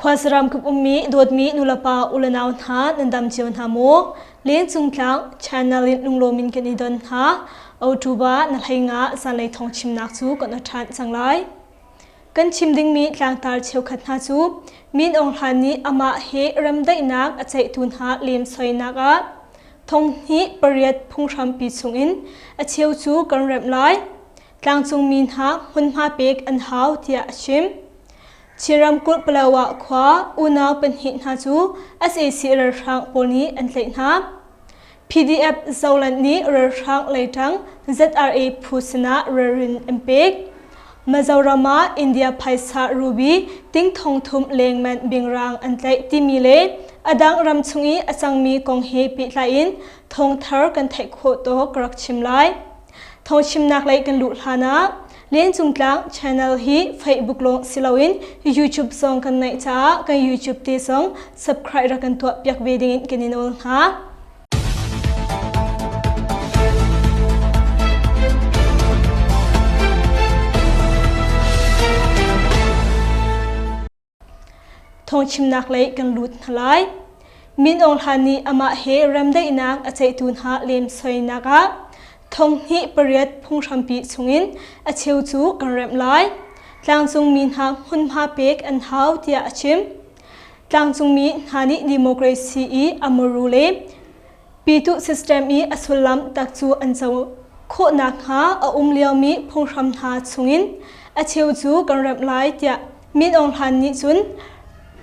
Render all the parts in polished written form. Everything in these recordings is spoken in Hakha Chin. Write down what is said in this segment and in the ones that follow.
Khuasaram kip ummi dawtmi nulepa ulenau hna nan dam cio hna maw? Lengcung tlang channel in lunglawm in kan i don hna. October na hlei nga zanlei thawng chimnak cu kan ṭhan cang lai. Kan chim dingmi tlangtar cheukhat hna cu Min Aung Hlaing nih amah he remdaihnak a ceihtu hna lemsoinak ah thonghnih pariat phunghrampi chungin a cheu cu kan remh lai. Tlangcungmi hna hmunhma pek an hau tiah a chim. Chin ramkulh Palawa khua unau pahnih hna cu sac ralhrang pawl nih an tlaih hna. PDF Zoland nih ralhrang leiṭang ZRA phu sinah ralrin an pek. Mizoram ah India phaisa ruby ting thong thum lengman bingrang an tlaih timi le a dang ram chung i a cangmi kong he pehtlai in thawngthar kan theih khawh tawk ka rak chim lai. Thawngchimnak lei kan luh hlan ah Lencung Tlang channel hi Facebook lawng si loin YouTube zong kan neih caah kan YouTube te zong subscribe rak kan tuah piak ve dingin kan i nawl hna. Thawngchimnak lei kan lut hna lai. Min Aung Hlaing nih amah he remdaihnak a ceihtu hna lemsoinak ah thonghnih pariat phunghrampi chungin a cheu cu kan remh lai. Tlangcungmi hna hmunhma pek an hau tiah a chim. Tlangcungmi hna nih democracy i a muru le Pyituh system i a sullam tak cu an co khawh nakhnga a um liomi phunghram hna chungin a cheu cu kan remh lai tiah Min Aung Hlaing nih cun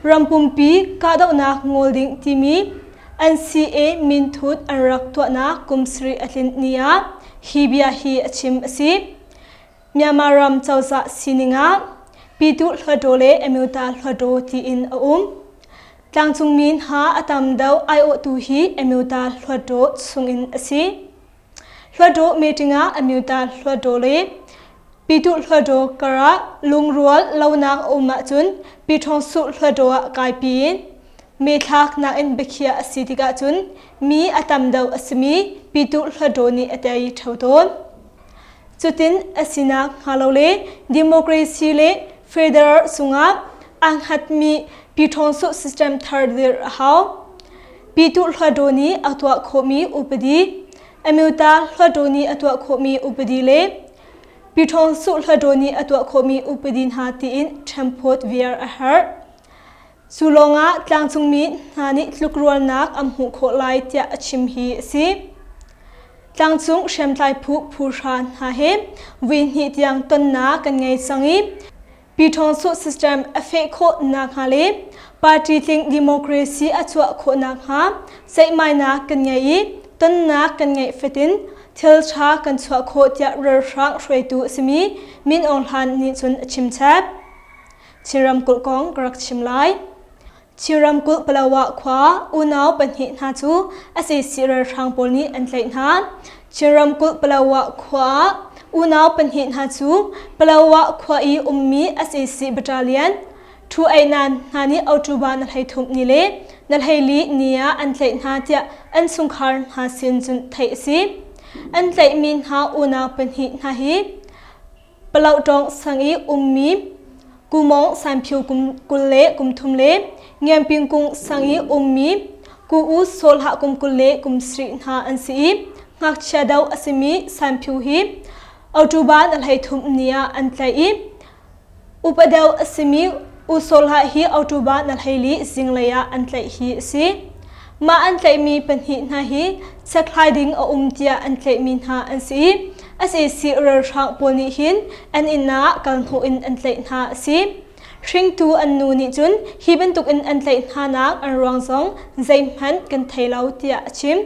ram pumpi kahdohnak ngol ding timi NCA minthut an rak tuahnak kum sarih a tlinh ni ah hi bia hi a chim a si. Myanmar ram cozah sining ah Pyituh Hluttaw le Amyota Hluttaw tiin a um. Tlangcungmi hna a tam deuh aiawhtu hi Amyota Hluttaw chungin a si. Hluttaw meeting ah Amyota Hluttaw le Pyituh Hluttaw karah lungrual lonak a um ahcun Pyithawngsuh Hluttaw ah kaipi in methlak nakin biakhiah a si tikah cun mi a tam deuh a simi Pyituh Hluttaw nih a tei ṭheo tawn. Cutin a sinak hnga lo le democracy le federal cungah aa hngatmi Pyithawngsuh system thar dirh a hau. Pyituh Hluttaw nih a tuah khawhmi upadi, Amyota Hluttaw nih a tuah khawhmi upadi le Pyithawngsuh Hluttaw nih a tuah khawhmi upadi hna tiin ṭhemphawt viar a herh. Cu lawngah tlangcungmi hna nih tlukrualnak an hmuh khawh lai tiah a chim hi a si. Tlangcung hriamtlai phu phu hra hna he vui hnih tiang tonnak kan ngei cang i Pyithawngsuh system a feh khawh nakhnga le party tling democracy a chuah khawh nakhnga ceihmainak kan ngei i tonnak kan ngeih fatin thil ṭha kan chuah khawh tiah ralhrang hruaitu a simi Min Aung Hlaing nih cun a chim chap. Chin ramkulh kong ka rak chim lai. Chin ramkulh Palawa khua unau pahnih hna cu sac ralhrang pawl nih an tlaih hna. Chin ramkulh Palawa khua ah unau pahnih hna cu Palawa khua i ummi sac battalion Thu Einan hna nih October na 13 ni le na 14 ni ah an tlaih hna tiah an chungkhar hna sin cun theih a si. An tlaihmi hna unau pahnih hna hi Palohtawng sang i ummi Kumawng Sanphio kum 20 le kum thum le Ngiamping kung sang i ummi Ku U Sawlhah kum 20 le kum sarih hna an si i ngakchia do a simi Sanphio hi October na 13 ni ah an tlaih i upa deuh a simi U Sawlhah hi October na 14 zinglei ah an tlaih hi a si. Mah an tlaihmi pahnih hna hi chekhlai ding a um tiah an tlaihmi hna an si i sac ralhrang pawl nih hin an inn ah kal hnawh in an tlaih hna a si. Hringtu an nu nih cun hi bantukin an tlaih hna nak an ruang zong zeihmanh kan thei lo tiah a chim.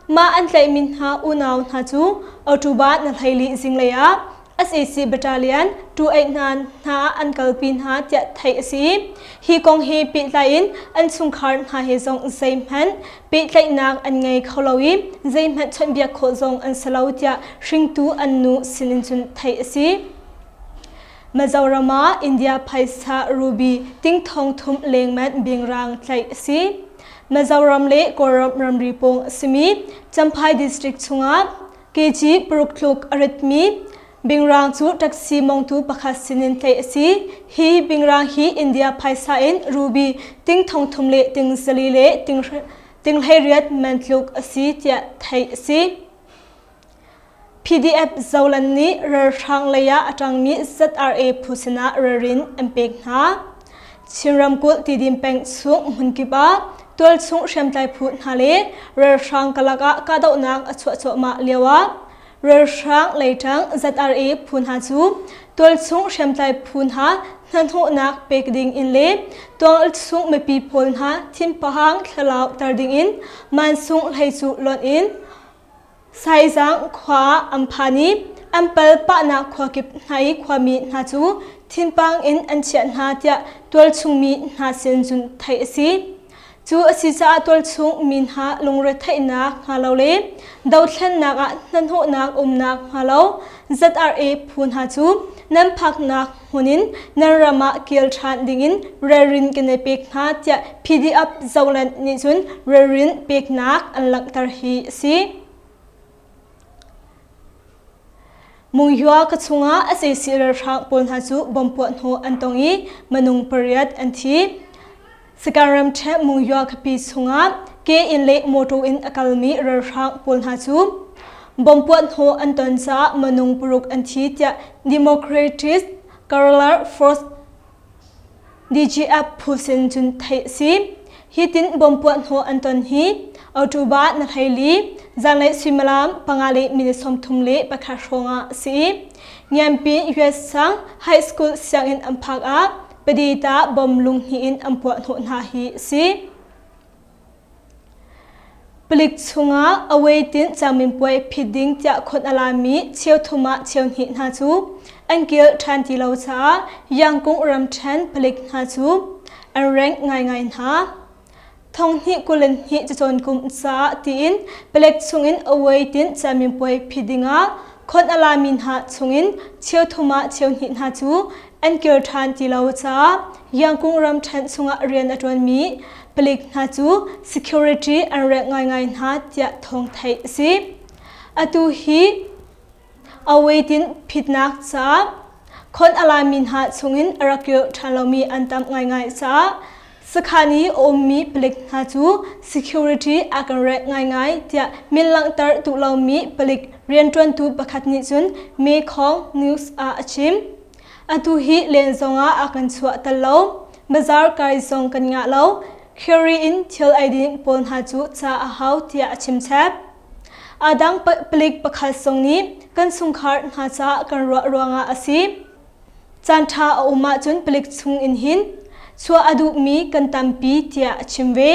Mah an tlaihmi hna unau hna cu October na 14 zinglei ah sac battalion 289 hna an kalpi hna tiah theih a si. Hi kong he pehtlai in an chungkhar hna he zong zeihmanh pehtlaihnak an ngei kho lo i zeihmanh chawnhbiak khawh zong an si lo tiah hringtu an nu sinin cun theih a si. Mizoram ah India phaisa ruby ting thong thum lengmanh bingrang tlaih a si. Mizoram le Kawlram ramri pawng a simi Champhai district chungah kg paruk tluk a ritmi Bingrang cu taxi mongtu pakhat sinin tlaih a si. Hi bingrang hi India phaisa in ruby ting thongthum le ting zali le ting 18 man tluk a si tiah theih a si. PDF Zoland nih ralhrang lei ah a ṭangmi ZRA phu sinah ralrin an pek hna. Chin ramkulh Tidim peng chung hmunkip ah tualchung hriamtlai phu hna le ralhrang karlak ah kahdohnak a chuah cuahmah lio ah ralhrang lei ṭang ZRA phu hna cu tualchung hriamtlai phu hna hnahnawhnak pek ding in le tualchung mipi pawl hna thinpahang thlalau ter ding in mansung hlei cu lonh in Saizang khua ah an phan i an pal pahnak khua kip hna i khuami hna cu thinpang in an chiah hna tiah tualchungmi hna sin cun theih a si. Cu a si caah tualchung mi hna lungretheihnak hnga lo le dothlennak ah hnahnawhnak umnak hnga lo ZRA phu hna cu nan phaknak hmun in nan ram ah kir ṭhan dingin ralrin kan i pek hna tiah PDF Zoland nih cun ralrin peknak an langhter hi a si. Mungyua ka chungah sac ralhrang pawl hna cu bomb puah hnawh an tong i minung pariat an thi. Sagaing ramṭhen Mungyua khuapi chungah ke in le motor in a kalmi ralhrang pawl hna cu bomb puah hnawh an ton caah minung paruk an thi tiah Democratic Guerrilla Force DGF phu sin cun theih a si. Hi tin bomb puah hnawh an ton hi October na hleili zanlei suimilam panga le minute 31 hrawng ah a si. Ngianpi US sang High School sianginn an phak ah Padita bomb lung hnih in an puah hnawh hna hi a si. Palik chungah awaitin caminpuai phit ding tiah khon a lami cheu thum ah cheu hnih hna cu an kil ṭhan ti lo caah Yangkung ramṭhen palik hna cu an rengh ngaingai hna. Thong hnih 22 cacawn kum caah tiin palek chungin awaitin caminpuai phit dingah khon a lami hna chungin cheu thum ah cheu hnih hna cu an kir ṭhan ti lo caah Yangkung ramṭhen chungah rian a ṭuanmi palik hna cu security an rengh ngaingai hna tiah thawng theih a si. Atu hi awaitin phitnak caah khon a lami hna chungin a rak kir ṭhan lomi an tam ngaingai caah sakhan i a ummi palik hna cu security a kan rengh ngaingai tiah min langhter duh lomi palik rianṭuantu pakhat nih cun Mekong News ah a chim. Atu hi len zongah a kan chuah tal lo. Bazaar kai zong kan ngah lo. Khiri in thil eiding pawl hna cu ca a hau tiah a chim chap. A dang palik pakhat zong nih kan chungkhar hna caah kan ruah ruangah a si. Caanṭha a um ahcun palik chung in hin chuah a duhmi kan tampi tiah a chim ve.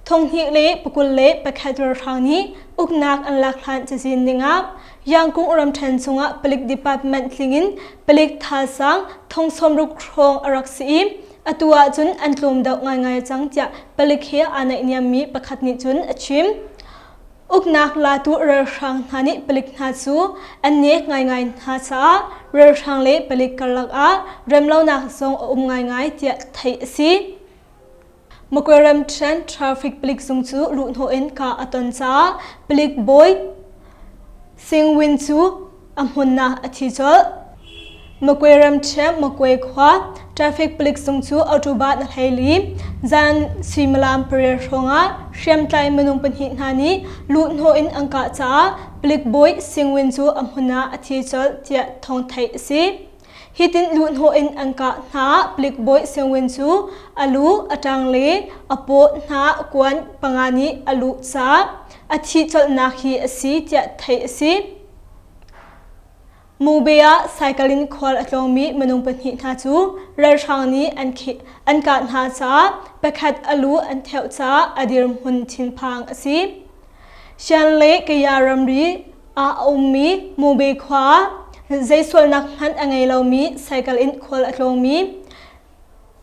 Thonghnih le pakul le pakhat ralhrang nih uknak an lak hlan cazin ningah Yangkung ramṭhen chungah palik department tlingin palik thazaang thong sawmruk hrawng a rak si i atu ahcun an tlawm deuh ngaingai cang tiah palik he aa naihniammi pakhat nih cun a chim. Uknak latu ralhrang hna nih palik hna cu an nek ngaingai hna caah ralhrang le palik karlak ah remlonak zong a um ngaingai tiah theih a si. Makwe ramṭhen traffic palik zung cu luhhnawh in kah a ton caah palik bawi Sing Win cu a hmun ah a thi colh. Makwe ramṭhen Makwe khua traffic palik zung cu October na 14 zan suimilam pariat hrawngah hriamtlai minung pahnih hna nih luhhnawh in an kah caah palik bawi Sing Win cu a hmun ah a thi colh tiah thawng theih a si. Hitin luhhnawh in an kah hna. Palik bawi Sengwin cu a lu, a ṭang le a paw hna kuan panga nih a luh caah a thih colhnak hi a si tiah theih a si. Mube ah cycle in khual a tlawngmi minung pahnih hna cu ralhrang nih an, an kah hna caah pakhat a lu an theuh caah a dirhmun thinphang a si. Shan le Kaya ramri ah a ummi Mube khua ah zei sualnak hmanh a ngei lomi cycle in khual a tlawngmi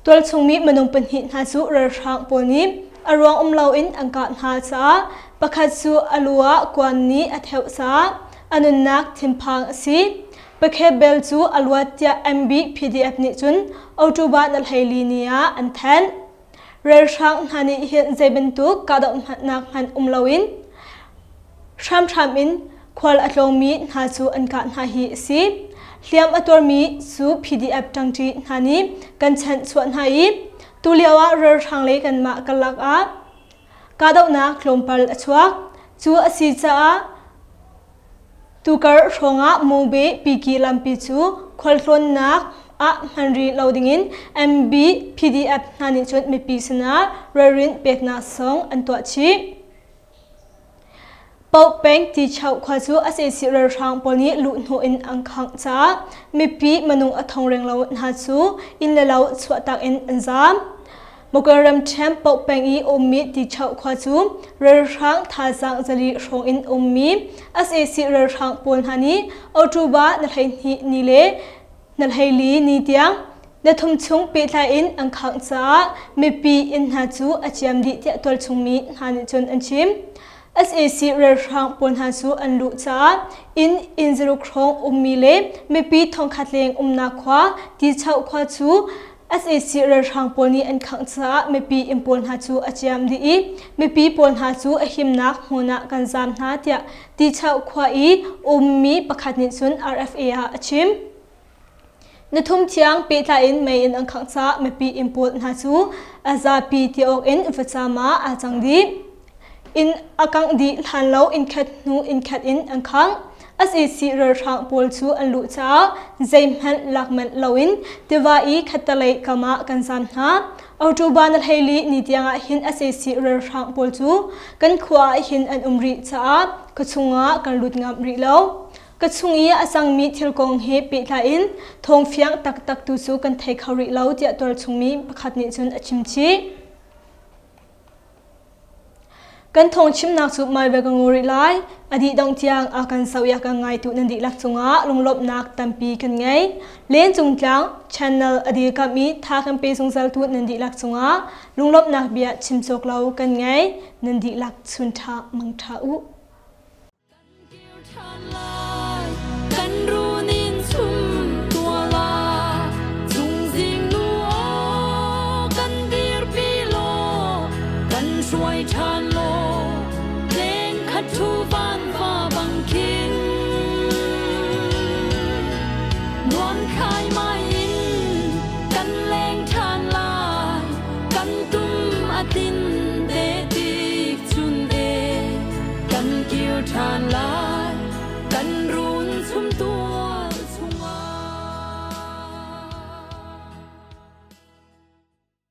tualchungmi minung pahnih hna cu ralhrang pawl nih a ruang um loin an kah hna caah pakhat cu a lu ah kuan nih a theuh caah a nunnak thinphang a si. Pakhet bel cu a luat tiah MB PDF nih cun October na 14 ni ah an thanh. Ralhrang hna nih hin zei bantuk kahdohnak hmanh um loin hramhram in khual a tlawngmi hna cu an kah hna hi a si. Hliam a tuarmi cu PDF ṭangṭi hna nih kan chanhchuah hna i tulio ah ralhrang le kanmah karlak ah kahdohnak tlawmpal a chuak. Cu a si caah tukar hrawngah Mungbe Piki lampi cu khualtlawnnak ah hman rih lo dingin MB PDF hna nih cun mipi sinah ralrin peknak zong an tuah chih. Paoh peng Tichoh khua cu sac ralhrang pawl nih luhhnawh in an khangh caah mipi minung a thong renglo hna cu inn le lo chuahtak in an zaam. Magwe ramṭhen Paoh peng i ummi Tichoh khua cu ralhrang thazaang 400 hrawng in ummi sac ralhrang pawl hna nih October ni 12 ni le na 14 ni tiang na thum chung pehtlai in an khangh caah mipi inn hna cu a ciam dih tiah tualchungmi hna nih cun an chim. SAC ralhrang pawl hna cu an luh caah inn inn zaruk hrawng ummi le mipi thongkhat leng umnak khua Tichoh khua cu SAC ralhrang pawl nih an khangh caah mipi inn pawl hna cu a ciam dih i mipi pawl hna cu a himnak hmun ah kan zaam hna tiah Tichoh khua i ummi pakhat nih cun RFA ah a chim. Nithum thiang pehtlai in mei in an khangh caah mipi inn pawl hna cu a zapi ti awk in vacam ah aa cang dih. Inn a kangh dih hlan lo innkhat hnu innkhat in an khangh. Sac ralhrang pawl cu an luh caah zeihmanh lak manh loin tiva i khattelei kam ah kan zaam hna. October na 14 ni tiang ah hin sac ralhrang pawl cu kan khua ah hin an um rih caah khuachung ah kan lut ngam rih lo. Ka chung i a cangmi thil kong he pehtlai in thawngfiang taktak tu cu kan thei kho rih lo tiah tualchungmi pakhat nih cun a chim chih. Kan thawngchimnak cu maive ka ngu rih lai. A dih dongh tiang a kan zoh i a kan ngaitu nan dihlak cungah lunglawmhnak tampi kan ngei. Lencung tlang channel a dirkamh i tha kan pe zungzaltu nan dihlak cungah lunglawmhnak bia chim cawk lo kan ngei. Nan dihlak chun ṭha mang ṭha u. Kan runin chum tua la chungzing nu aw kan dirpi law kan hruai ṭhan law leng khat thu van va bang khin nuam khai mai in kan leng ṭhan lai kan tum a tin te tik chun e kan kir ṭhan lai.